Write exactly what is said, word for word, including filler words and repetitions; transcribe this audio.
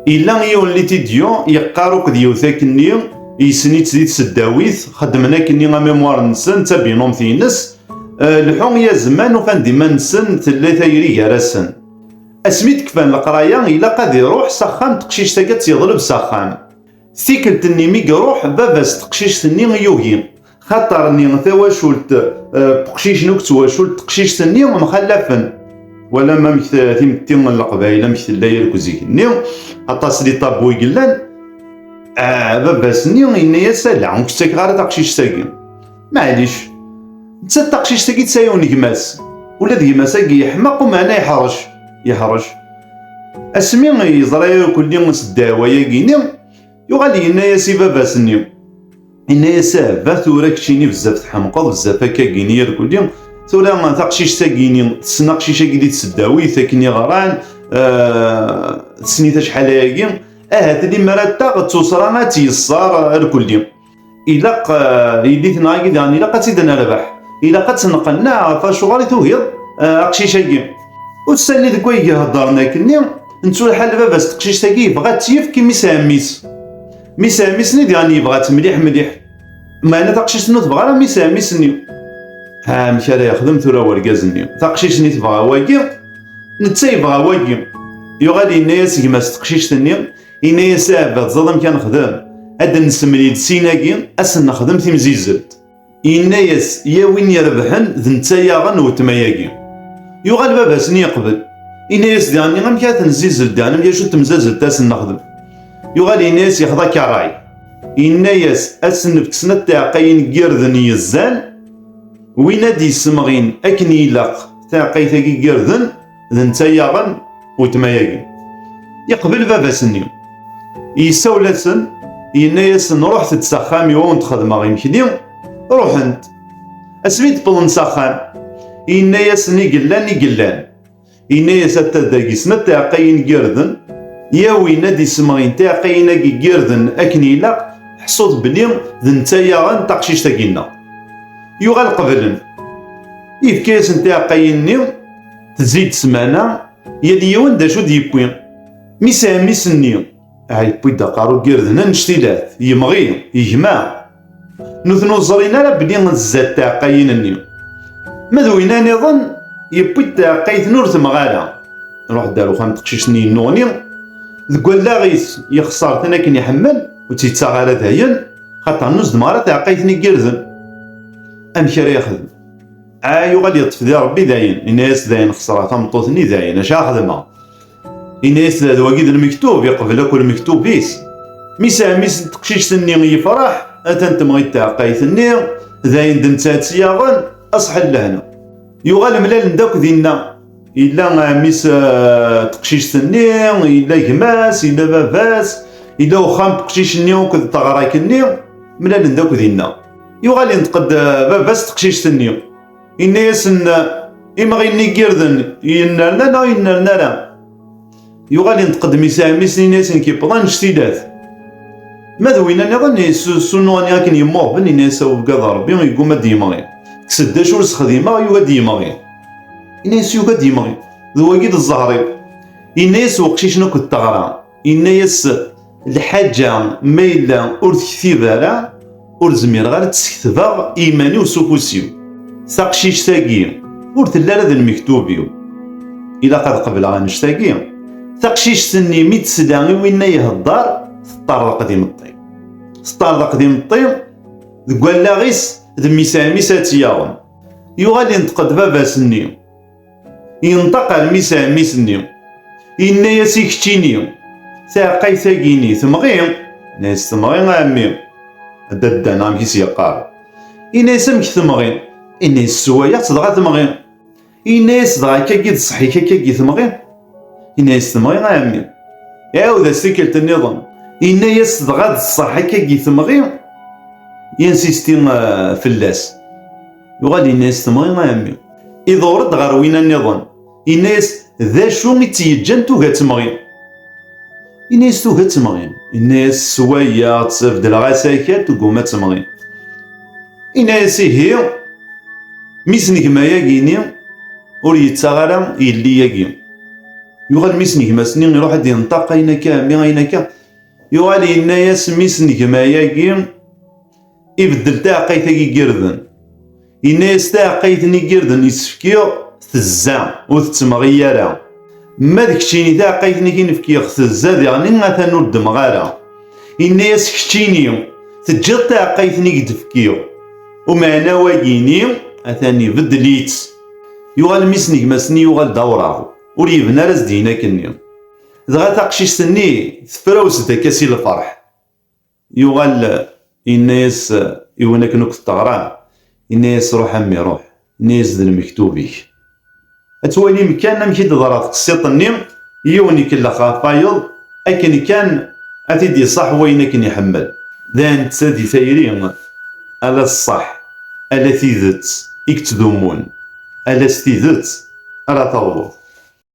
Yella yiwen n litidyu yeqqar akked yiwet akkenni, yessen-itt di tseddawit, xeddmen akkenni amémoire-nsen, d tabinumti-ines, eh, lḥu i azman, ufan-d iman-nsen tella tayri gar-asen. Asmi d-kfan leqraya, ilaq ad iruḥ s axxam n teqcict-agi, ad tt-yeḍleb s axxam. Tikkelt-nni mi iruḥ, baba-s n teqcict-nni yugi. Xaṭer-nni tawacult, eh, n uqcic-nni akked twacult n teqcict-nni mxallafen. Walam amek t-, timetti n Leqbayel, amek tella yark zik-nni, aṭas n les tabous i yellan. Ah, baba-s-nni yenna-yas: "Ala, ur k-ttakeɣ ara taqcict-agi." Maɛlic, nettat taqcict-agi tesɛa yiwen n gma-s. Ula d gma-s-agi yeḥmeq, umeɛna yeḥrec, yeḥrec. Asmi yeẓra irkelli s ddeɛwa-yagi-nni, yuɣal yenna-yas i baba-s-nni. Yenna-yas: "A baba, tura keččini bezzaf tḥemqeḍ, bezzaf akkagini irkelli. Tura taqcict-agini, tessen aqcic-agi di tseddawit, akken i ɣran, eh, tessen-it acḥal ayagi. Ahat limer ad taɣ d tuṣra ad tt-yeṣṣer irkelli. Ilaq, eh, yelli-tneɣ-agi diɣen, ilaq ad tt-id-nerbeḥ. Ilaq ad tt-nqenneɛ ɣef acuɣer i tugiḍ, eh, aqcic-agi." Ur ssalni deg way iheddren akkenni, nettu lḥal baba-s n teqcict-agi yebɣa ad tt-yefk i mmi-s ɛemmi-s. Mmi-s ɛemmi-s-nni diɣen yebɣa-tt mliḥ mliḥ. Meɛna taqcict-nni ur tebɣa ara mmi-s ɛemmi-s-nni. Ha, amek ara yexdem tura wergaz-nni? Taqcict-nni tebɣa wagi, netta yebɣa wagi. Yuɣal yenna-yas gma-s n teqcict-nni, yenna-yas: "A baba, teẓriḍ amek ara nexdem? Ad d-nsemlil sin-agi, ad sen-nexdem timzizzelt." Yenna-yas: "Ya win irebḥen, d netta yaɣen weltma-yagi." Yuɣal baba-s-nni yeqbel. Yenna-yas diɣen: "Amek ara ten-nzizzel diɣen? Amek acu n temzazelt ara sen-nexdem?" Yuɣal yenna-yas: "Yexḍa-k ṛṛay." Yenna-yas: "Ad sen-nefk snat tɛeqqayin n yirden yezzan, win ad d-yessemɣin akken ilaq taɛeqqayt-agi n yirden, d netta yaɣen weltma-yagi." Yeqbel baba-s-nni. Yessawel-asen, yenna-yasen: "Ruḥet-d s axxam-iw, ad wen-d-xedmeɣ imekli." Ruḥen-d. Asmi d-wwḍen s axxam, yenna-yasen i yellan, i yellan. Yenna-yas: "Ata dagi snat tɛeqqayin n yirden, ya win ad d-yessemɣin tiɛeqqayin-agi n yirden akken ilaq, ḥṣut belli d netta yaɣen taqcict-agi-nneɣ." Yuɣal qeblen. Yefka-yasen tiɛeqqayin-nni, tezzi-d ssmana, yal yiwen d acu d-yewwi. Mmi-s ɛemmi-s-nni, ah, yewwi-d aqerru n yirden annect-ilat, yemɣi, yegma. Nutni ur ẓrin ara belli zdat tɛeqqayin-nni. Ma d winna niḍen, yewwi-d taɛeqqayt-nni ur temɣi ara. Iruḥ-d ar uxxam n teqcict-nni yennuɣni, deg wallaɣ-is yexṣer-ten akken iḥemmel, ur tt-yettaɣ ara dayen, xaṭer ur s-d-temɣi ara taɛeqqayt-nni n yirden. Amek ara yexdem? Ah, yuɣal yeṭṭef di Ṛebbi dayen, yenna-yas dayen xeṣreɣ tameṭṭut-nni dayen, acu ara xedmeɣ? Yenna-yas d wagi d lmektub, yeqbel akk lmektub-is. Mmi-s ɛemmi-s n teqcict-nni yefṛeḥ, atan temɣi-d taɛeqqayt-nni, dayen d netta ad tt-yaɣen, aṣeḥ n lehna. Yuɣal mlalen-d akk dinna. Yella ɛemmi-s, eh, teqcict-nni, yella gma-s, yella baba-s, yella uxxam n teqcict-nni akked teɣrak-nni, mlalen-d akk dinna. Yuɣal yenṭeq-d, eh, baba-s teqcict-nni. Yenna-yasen, eh, imɣi-nni n yirden yennerna neɣ yennerna ara? Yuɣal yenṭeq-d mmi-s ɛemmi-s, yenna-yasen kippeḍ annect-ilat. Ma d winna niḍen, s-, s unuɣni akken yemmuɣben, yenna-yas: "A ugad Ṛebbi, yegguma ad d-yemɣi. Kkes-d d acu ur sexdimeɣ, yugi ad d-yemɣi." Yenna-yas: "Yugi ad d-yemɣi. D wagi d zzher-iw." Yenna-yas uqcic-nni akked teɣra. Yenna-yas: "Lḥaǧa ma yella ur tektib ara, ur zmireɣ ara ad tt-skektbeɣ i yiman-iw s ufus-iw. Taqcict-agi ur telli ara d lmektub-iw. Ilaq ad qebleɣ annect-agi." Taqcict-nni mi tesla i winna ihedder, teṭṭerḍeq d imeṭṭi. Teṭṭerḍeq d imeṭṭi, deg wallaɣ-is d mmi-s ɛemmi-s ad tt-yaɣen. Yuɣal yenṭeq-d baba-s-nni. Yenṭeq ar mmi-s ɛemmi-s-nni. Yenna-yas: "I keččini, taɛeqqayt-agi-ni temɣi?" Yenna-yas: "Temɣi a ɛemmi." A dadda neɣ amek i s-yeqqar. Yenna-yas: "Amek temɣi?" Yenna-yas: "Ssewwayeɣ-tt dɣa temɣi." Yenna-yas: "Dɣa akkagi d ṣṣeḥ-ik, akkagi temɣi?" Yenna-yas: "Temɣi a ɛemmi." Iɛawed-as tikkelt nniḍen. Yenna-yas: "Dɣa d ṣṣeḥ akkagi temɣi?" Yensisti, eh, fell-as. Yuɣal yenna-yas: "Temɣi a ɛemmi." Iḍewwer-d ɣer winna nniḍen. Yenna-yas: "D acu i tt-yeǧǧan tugi ad temɣi?" Yenna-yas: "Tugi ad temɣi." Yenna-yas: "Ssewwayeɣ-tt, beddleɣ-as akal, tegguma ad temɣi." Yenna-yas: "Ihi, mmi-s n gma-yagi-ni ur yettaɣ ara yelli-yagi. Yuɣal mmi-s n gma-s-nni, iruḥ ad d-yenṭeq ayen akka, a mmi, ayen akka. Yuɣal yenna-yas mmi-s n gma-yagi, ibeddel taɛeqqayt-agi n yirden. Yenna-yas taɛeqqayt-nni n yirden i s-fkiɣ tezza, ur tettemɣi ara. Ma d keččini taɛeqqayt-nni i k-in-fkiɣ tezza diɣen, atan ur ddmeɣ ara. Yenna-yas keččini teǧǧiḍ taɛeqqayt-nni i k-d-fkiɣ. Umeɛna wagini atan ibeddel-itt. Yuɣal mmi-s n gma-s-nni yuɣal d awraɣ, ur yebni ara s-d-yenna akkenni. Dɣa taqcict-nni tefrawes-d akka si lferḥ. Yuɣal yenna-yas i win akken ur k-teɣra, yenna-yas ruḥ a mmi ruḥ, yenna-yas d lmektub-ik. Ad twalim kan amek i d-teḍra tqessiṭ-nni, yiwen ikellex ɣef wayeḍ, akken kan ad t-id-iṣaḥ wayen akken iḥemmel. D netta di tayri, ala ṣṣeḥ, ala tidet i yettdumun, ala s tidet ara tawḍeḍ.